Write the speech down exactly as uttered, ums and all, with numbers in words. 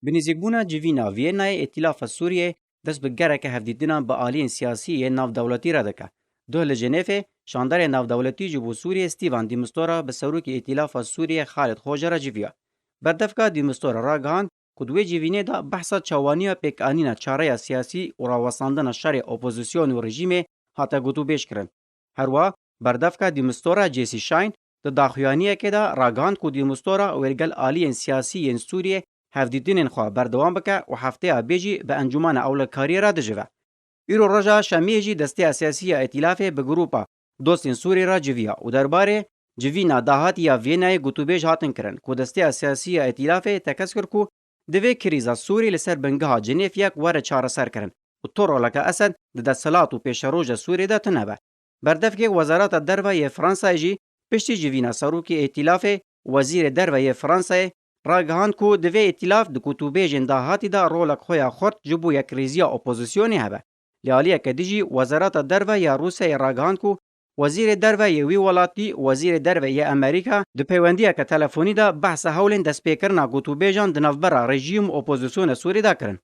Bi nêzîkbûna civîna Vîyennayê Îtîlafa Sûriyeyê dest bi gereke hevdîtinan bi aliyên siyasî yên navdewletî re dike. Duh li Jenêfê, şandarê navdewletî ji bo Sûriyê Stîvan de Mistura bi serokê Îtîlafa Sûriyê Xalid Xoja re civiya. Berdevka de Mistura ragihand ku di wê civînê de behsa çawaniya pêkanîna çareya siyasî û rawestandina şerê opozîsyon û rejîmê hate gotûbêj kirin. Herwa berdevka de Mistura Jesse Schine di daxuyaniyekê de ragihand ku de Mistura wê li gel aliyên siyasî yên Sûriyê hevdîtinên xwe berdewam bike û hefteya bê jî bi Encûmena Ewlekariyê re dicive. Îro roja Şemiyê jî desteya siyasî ya Îtîlafê bi grûpa Dostên Sûrî re civiya û derbarê civîna dahatî ya Vîyennayê gotûbêj hatin kirin ku desteya siyasî ya Îtîlafê tekez kir ku divê krîza Sûrî li ser bingeha Cenêfyek were çareserkirin û to roleke Esed di desthilat û pêşeroja Sûrî de tune be. Berdevkê Wezareta Derve yê Fransayê jî piştî civîna serokê Îtîlafê, Wezîrê Derve yê Fransayê ragihand ku divê Îtîlaf di gotûbêjên dahatî de rolek xwe ya xurt ji bo yekrêziya opozîsyonê hebe. Li aliyeke din jî Wezareta Derve ya Rûsyayê ragihand ku Wezîrê Derve yê wî welatî, Wezîrê Derve yê Amerîka di peywendiyeke telefonî de behsa hewlên destpêkirina gotûbêjan di navbera rejîm û opozîsyona Sûrî de kirin.